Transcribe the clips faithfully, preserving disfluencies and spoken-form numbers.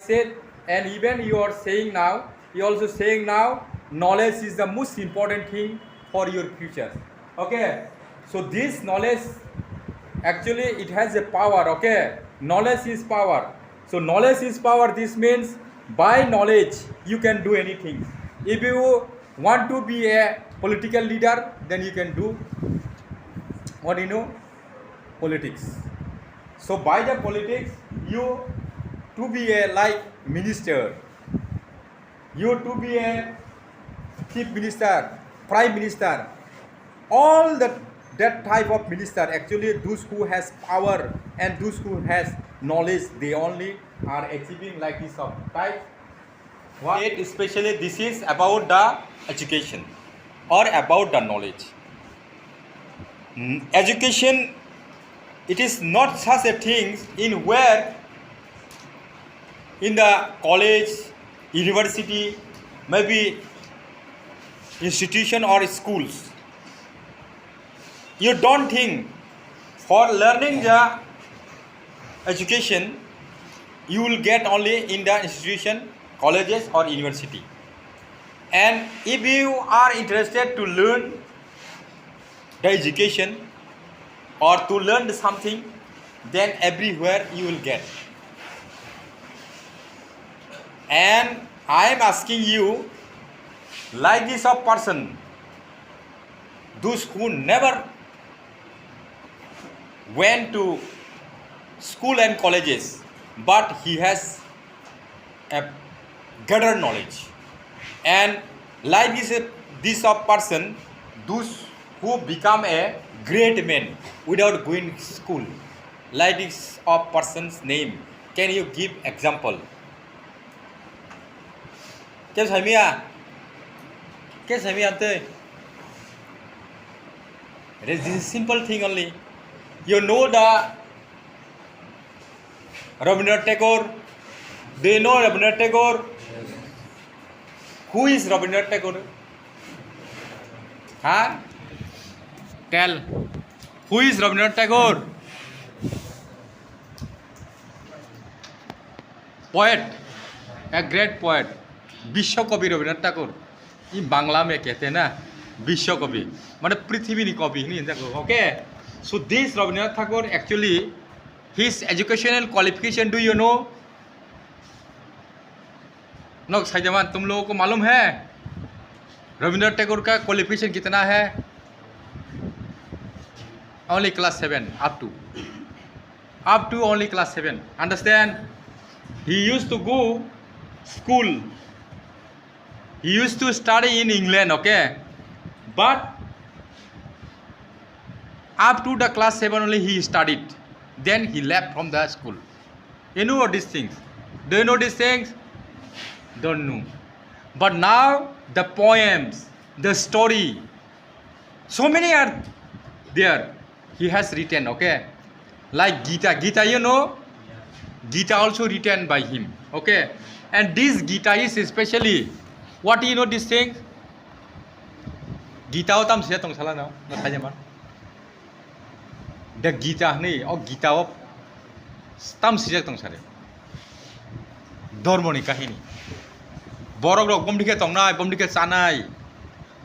said, and even you are saying now, you also saying now, knowledge is the most important thing for your future. Okay, so this knowledge, actually, it has a power. Okay, knowledge is power. So knowledge is power. This means by knowledge you can do anything. If you want to be a political leader, then you can do what you know, politics. So by the politics, you to be a, like, minister, you to be a chief minister, prime minister, all that, that type of minister. Actually, those who has power and those who has knowledge, they only are achieving like this of type. What? It especially, this is about the education or about the knowledge. Mm, education, it is not such a thing in where in the college, university, maybe institution or schools. You don't think for learning the education you will get only in the institution, colleges or university. And if you are interested to learn the education or to learn something, then everywhere you will get. And I am asking you, like this of person, those who never went to school and colleges, but he has a greater knowledge. And like this, this of person, those who become a great man without going school, like this of person's name, can you give example? Khe saimia? Khe saimia tei? This is simple thing only. You know the Rabindranath Tagore? Do you know Rabindranath Tagore? Who is Rabindranath Tagore? Huh? Tell. Who is Rabindranath Tagore? Poet, a great poet, Biswa Kabi Rabindranath Tagore. In Bangla mein kehte na, Biswa Kabi, mane prithibini kabi hinwi hinjago. Okay, so this Rabindranath Tagore, actually, his educational qualification, do you know? Nok saijaman, tum logo ko malum hai? Rabindranath Tagore ka qualification kitna hai? Only class seven, up to. Up to only class seven. Understand? He used to go school. He used to study in England, okay? But up to the class seven only he studied. Then he left from the school. You know these things? Do you know these things? Don't know. But now the poems, the story, so many are there. He has written, okay? Like Gita. Gita, you know? Gita also written by him, okay? And this Gita is especially, what do you know this thing? Gita o tam sijak tong sala no, no khaijama. The Gita hwnwi, o Gita o tam sijak tong sare. Dhormo ni kahini. Borok rok bomdike tongnai, bomdike chanai.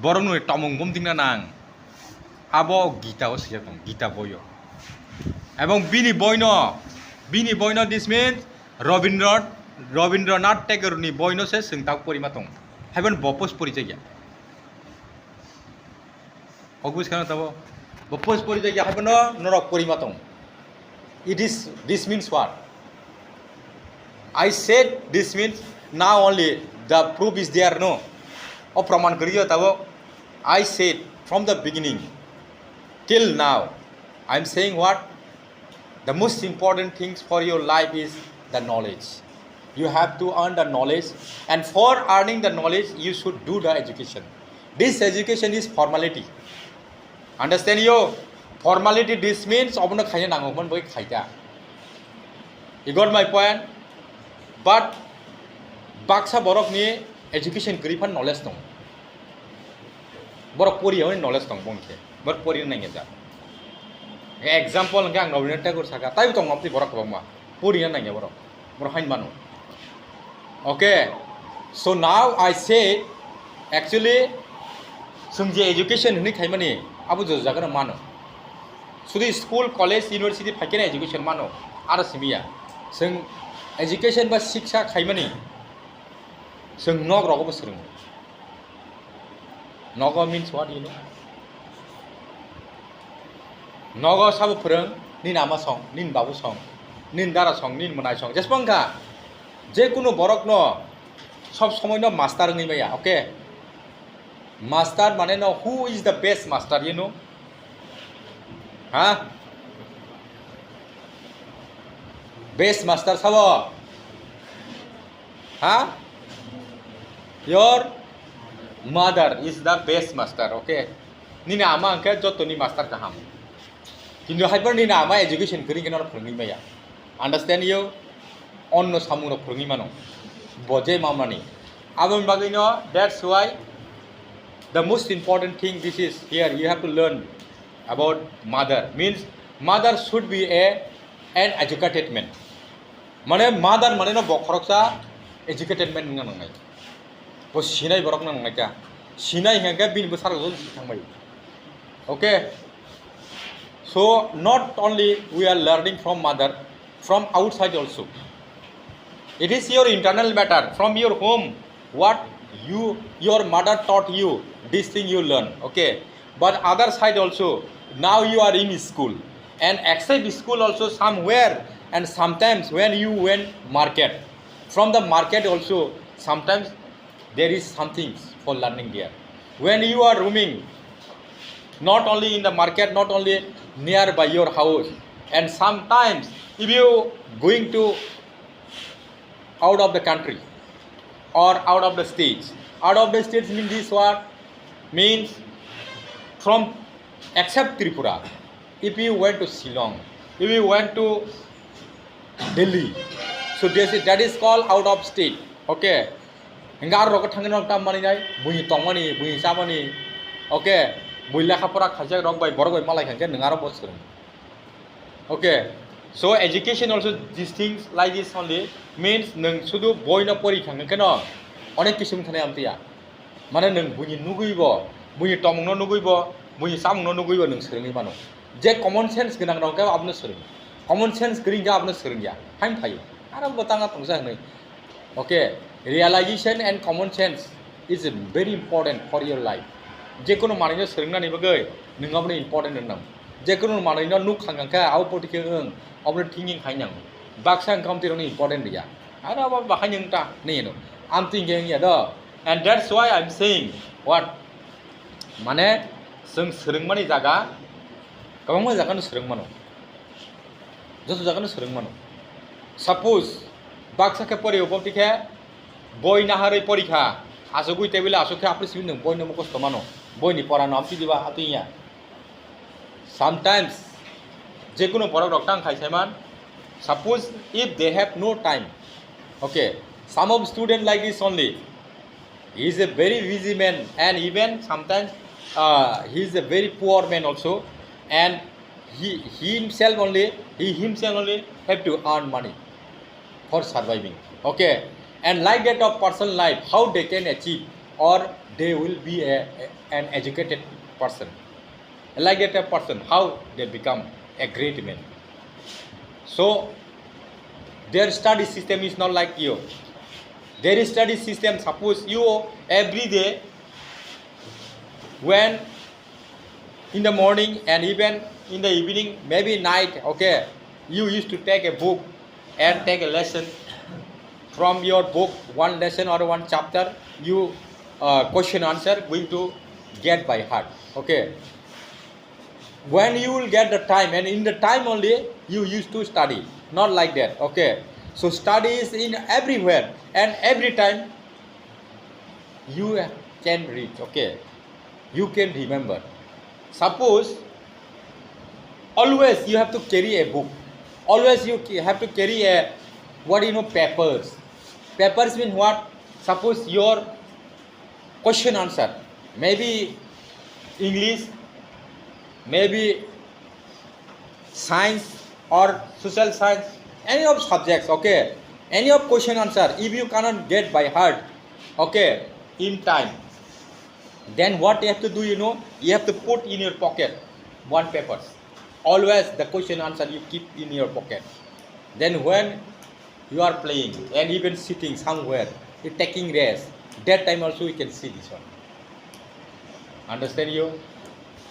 Borok nwi tomung bomdikna nang. Abo Gita o sijak tong, Gita boyo. Ebong bini boino, bini boino, this means Rabindranath, Rabindranath Tagore ni boino se swng tak porima tong. Haiban bo post pori jagya. Obviously kheno tabo. Bo post pori jagya haiban no norok porima tong. It is, this means what? I said this means now only the proof is there, no? O praman kariyo tabo. I said from the beginning till now, I am saying what? The most important things for your life is the knowledge. You have to earn the knowledge, and for earning the knowledge, you should do the education. This education is formality. Understand you? Formality, this means obono khaina nango, mon bai khaita. You got my point? But baksa borok ni education kwrwi phan knowledge tong. Borok pori hwnwi knowledge tong bongkhe. Borok pori nang ya. Example hwnkhe ang Rabindranath Tagore saka, taibo tong nopti borok kwbangma. Pori nang ya borok. Borok hain mano. Okay, so now I say, actually, chwng je education hwnwi khaimani, abo joto jagano mano. Sudi school, college, university phaikhe education mano, aro simiya. Chwng education ba siksa khaimani, chwng nok rogo bo swrwngo. Nogo means what, you know? Nogo sabo phwrwng, nini ama song, nini babu song, nini dara song, nini mwnai song. Jesbang kha, je kunu borok no sob somoi no master wngwi maya, okay? Master mane no, who is the best master, you know? Ha? Best master sabo? Ha? Your mother is the best master, okay? Nini ama hwnkhe jotoni master kaham. Kintu haiphano nini ama education kwrwi khe nono phwrwngwi maya. Understand you? Onno samungrok phwrwngwi mano. Bo je mamani. Aboni bagwino, that's why the most important thing this is here, you have to learn about mother. Means mother should be a, an educated man. Mane mother mane no bo khoroksa educated man wngna nangnai. Bo sinai borok wngna nangnai kha. Sinai hwnkhe bini bwsarok thangbai. Okay. So not only we are learning from mother, from outside also. It is your internal matter, from your home, what you, your mother taught you, this thing you learn, okay? But other side also, now you are in school, and except school also somewhere, and sometimes when you went market, from the market also sometimes there is something for learning there. When you are roaming, not only in the market, not only nearby your house, and sometimes if you going to out of the country or out of the states, out of the states means this word means from, except Tripura, if you went to Shillong, if you went to Delhi, so this is, that is called out of state, okay? Hingke aro rok thangwi no tam mani nai, buini tongmani, buini chamani, okay? Bui lekha pora khaijak rok bai, borok bai malai kha hingke nwng aro bo swrwng. Okay, so education also, these things like this only means nwng sudu boi no pori kha hingke no onek kisim thani amtiya. Mane nwng buini nugwi bo, buini tomung no nugwi bo, buini chamung no nugwi bo nwng swrwngwi mano. Je common sense gwnang rok khe abono swrwng. Common sense kwrwi khe abono swrwngya. Hain phaio. Aro bo tanga tongsa hwnwi. Okay, realization and common sense is very important for your life. Je kono manwi no swrwngna ni bagwi nwng abono important wng nang. Je kono manwi no nuk khang khang khe abo poti khe wng, abono thinking khai nang. Baksa wng khe amtwi rok no important ya. Aro abo bahai nwng ta ni no. Amtwi hwnkhe wng ya do. And that's why I'm saying what? Mane, chwng swrwngmani jaga, kwbangma jaga no swrwng mano. Joto jaga no swrwng mano. Suppose, baksa khe pori, obobdi khe boi naharwi pori kha, asugwi table asuk khe apri simi nwng boi no mukhusto mano, boi ni pora no amtwi diba atwi ya. Sometimes, je kono borok rok tang khai saiman, suppose if they have no time, okay, some of student like this only, he is a very busy man, and even sometimes, uh, he is a very poor man also, and he, he himself only, he himself only have to earn money for surviving. Okay, and like that of person life, how they can achieve or they will be a, a- an educated person. Like that a person, how they become a great man. So their study system is not like you. Their study system, suppose you every day when in the morning and even in the evening, maybe night, okay, you used to take a book and take a lesson from your book, one lesson or one chapter, you uh, question answer going to get by heart. Okay, when you will get the time, and in the time only you used to study, not like that. Okay, so study is in everywhere and every time you can read, okay, you can remember. Suppose always you have to carry a book, always you ca- have to carry a, what, you know, papers. Papers mean what? Suppose your question answer, maybe English, maybe science or social science, any of subjects, okay, Any of question answer, if you cannot get by heart, okay, in time, then what you have to do, you know, you have to put in your pocket one paper. Always the question answer you keep in your pocket. Then when you are playing and even sitting somewhere, you taking rest, that time also you can see this one. Understand you?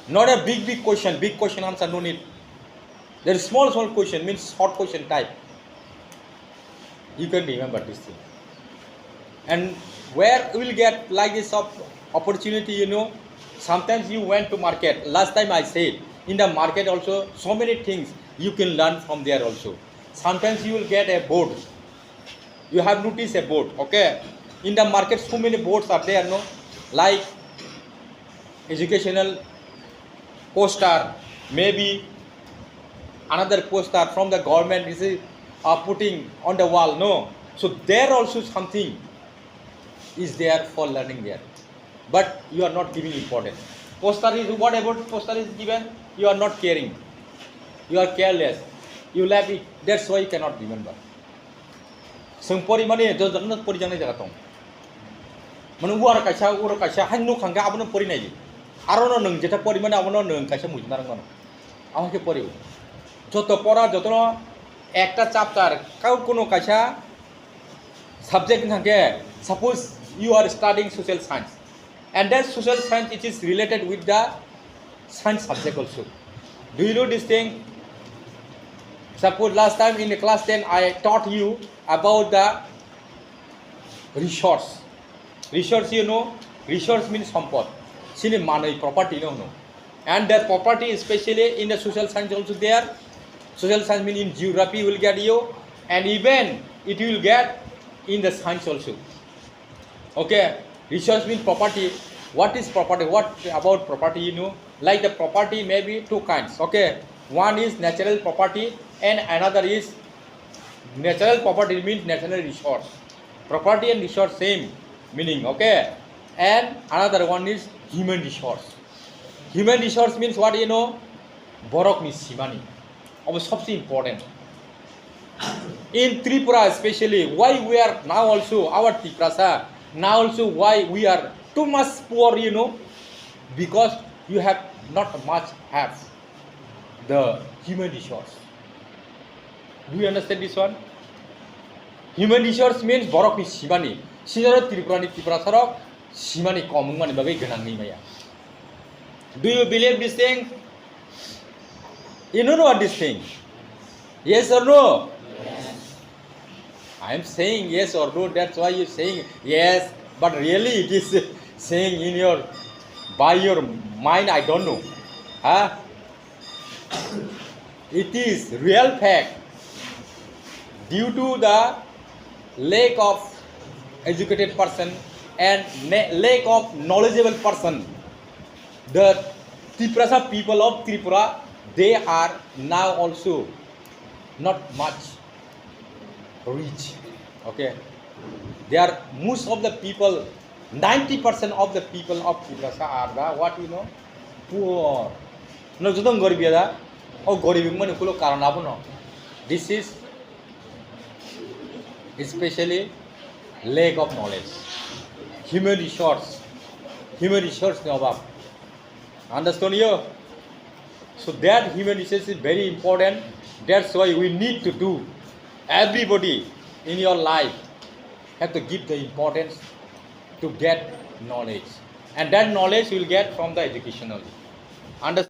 Not a big, big question, big question answer, no need. There is small, small question, means short question type. You can remember this thing. And where you will get like this of opportunity, you know, sometimes you went to market. Last time I said, in the market also, so many things you can learn from there also. Sometimes you will get a board. You have noticed a board, okay? In the market, so many boards are there, no? Like educational poster, maybe another poster from the government is, uh, putting on the wall, no? So there also something is there for learning there. But you are not giving importance. Poster is, what about poster is given? You are not caring. You are careless. You left it. That's why you cannot remember. Chwng porimani jotono porijaknai jaga tong. Mane uar kaisa, uro kaisa, hai nuk hangke abono pori nai di. Aro no nwng jeta porimani abono nwng kaisa mujna rang mano. Amo khe pori. Joto pora, jotono ekta chapter, kau kuno kaisa subject hangke, suppose you are studying social science, and that social science, it is related with the science subject also. Do you know this thing? Suppose last time in the class ten, I taught you about the resource. Resource, you know, resource means sampod. Chini manwi, property no hwno. And that property, especially in the social science also there. Social science mean in geography will get you, and even it will get in the science also. Okay, resource mean property. What is property? What about property? You know, like the property may be two kinds. Okay, one is natural property and another is natural property means natural resource. Property and resource same meaning. Okay, and another one is human resource. Human resource means what, you know? Borok ni simani. Obo sobse important. In Tripura especially, why we are now also, our Tiprasa, now also why we are too much poor, you know? Because you have not much have the human resource. Do you understand this one? Human resource means borok ni simani. Sinjaro Tripura ni Tiprasa rok simani kom wngmani bagwi gwnang ni maya. Do you believe this thing? You know what this thing? Yes or no? I am saying yes or no, that's why you saying yes, but really it is saying in your, by your mind, I don't know. Huh? It is real fact. Due to the lack of educated person and na-, lack of knowledgeable person, the Tiprasa people of Tripura, they are now also not much rich. Okay, they are, most of the people, ninety percent of the people of Tiprasa are the, what you know, poor. No, jotong gorib ya da. O gorib mani kulo karon abo no. This is especially lack of knowledge, human resource, human resource ni obab. Understand you? So that human resource is very important. That's why we need to do, everybody in your life have to give the importance to get knowledge, and that knowledge you will get from the education only. Understand?